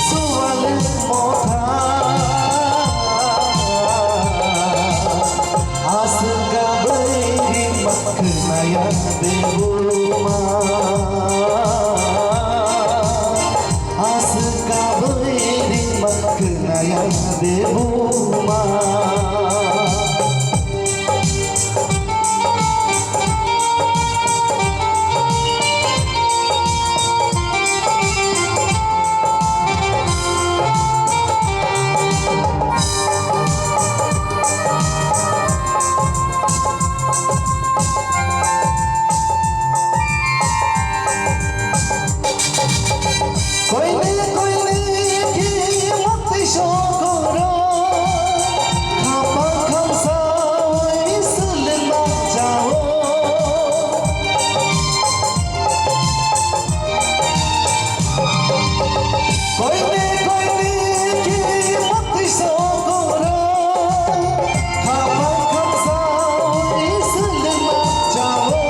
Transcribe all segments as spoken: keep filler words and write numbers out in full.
Sual motha aswk kabwi rimma khwnaya de buma. Aswk kabwi rimma khwnaya de buma. Koine koine ki mukti sokoro, khapang khamsa oi swlwngma chao. Koine koine ki mukti sokoro, khapang khamsa oi swlwngma chao.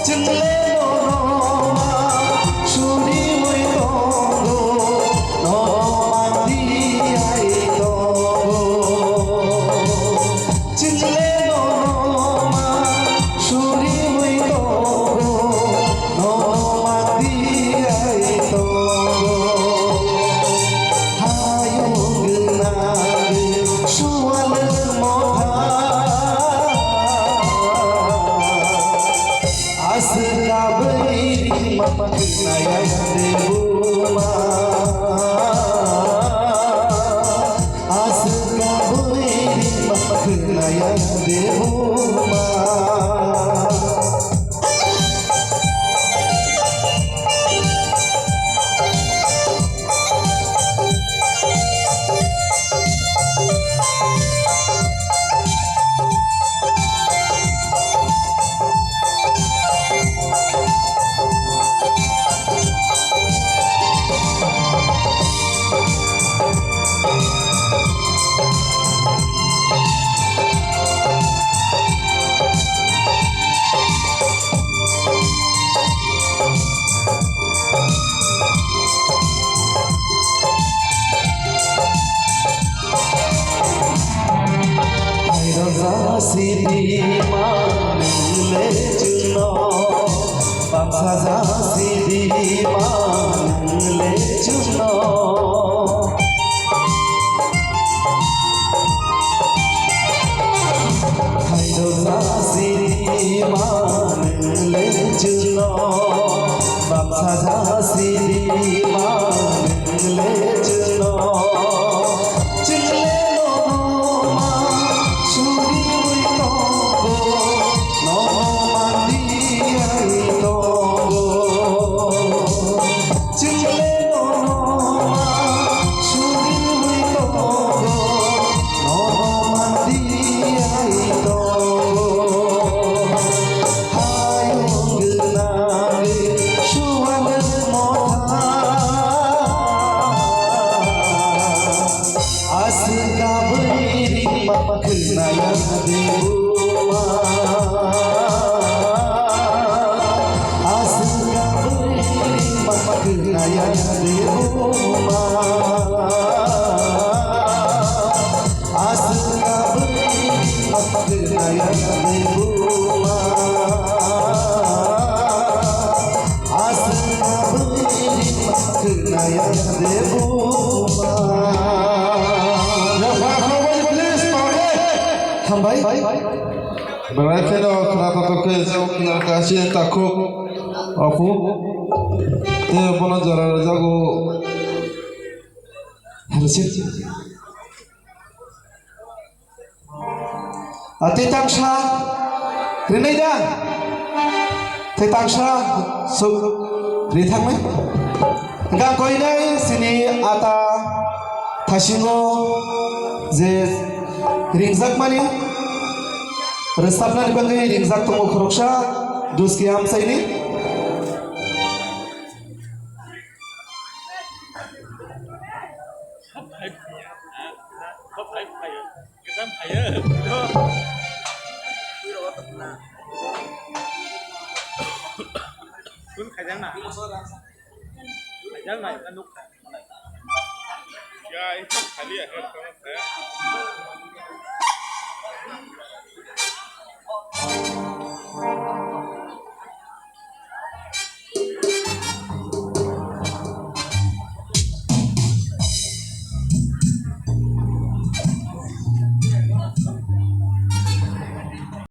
Chwngle nono ma suriui tongo, nono mandi ai tongo. Chwngle nono ma suriui tongo, nono mandi ai tongo. Hayung gwnang sual motha. Aswk kabwi rimma khwnaya de buma. Aswk kabwi rimma khwnaya de buma. Airok ja sidi ma nung le chwngno, bamsa ja sidi ma nung le chwngno. Airok ja sidi ma nung le chwngno, bamsa ja sidi ma nung le chwngno. Chwngle nono ma suriui tongo, nono mandi ai tongo. Chwngle nono ma suriui tongo, nono mandi ai tongo. Hayung gwnangwi sual motha. Aswk kabwi rimma khwnaya de buma. Aswk kabwi rimma khwnaya de buma. Aswk kabwi rimma khwnaya de buma. Aswk kabwi rimma khwnaya de buma. Hambai. Belai kheno khna tatok khe jao khna kachi takhuk apu. Te bono jora rwjago. Hamsik. A, tei tangsa rinai da? Tei tangsa suk ri thangmai. Hingkha koinai sini ata thasingo je ringjakmani, rwchapnani bagwi ringjak tongo khoroksa, Duski Amchaini. Kun khaijak na? Yang nai, yang nuk. Ya, itu kali ya, ya, sama saya.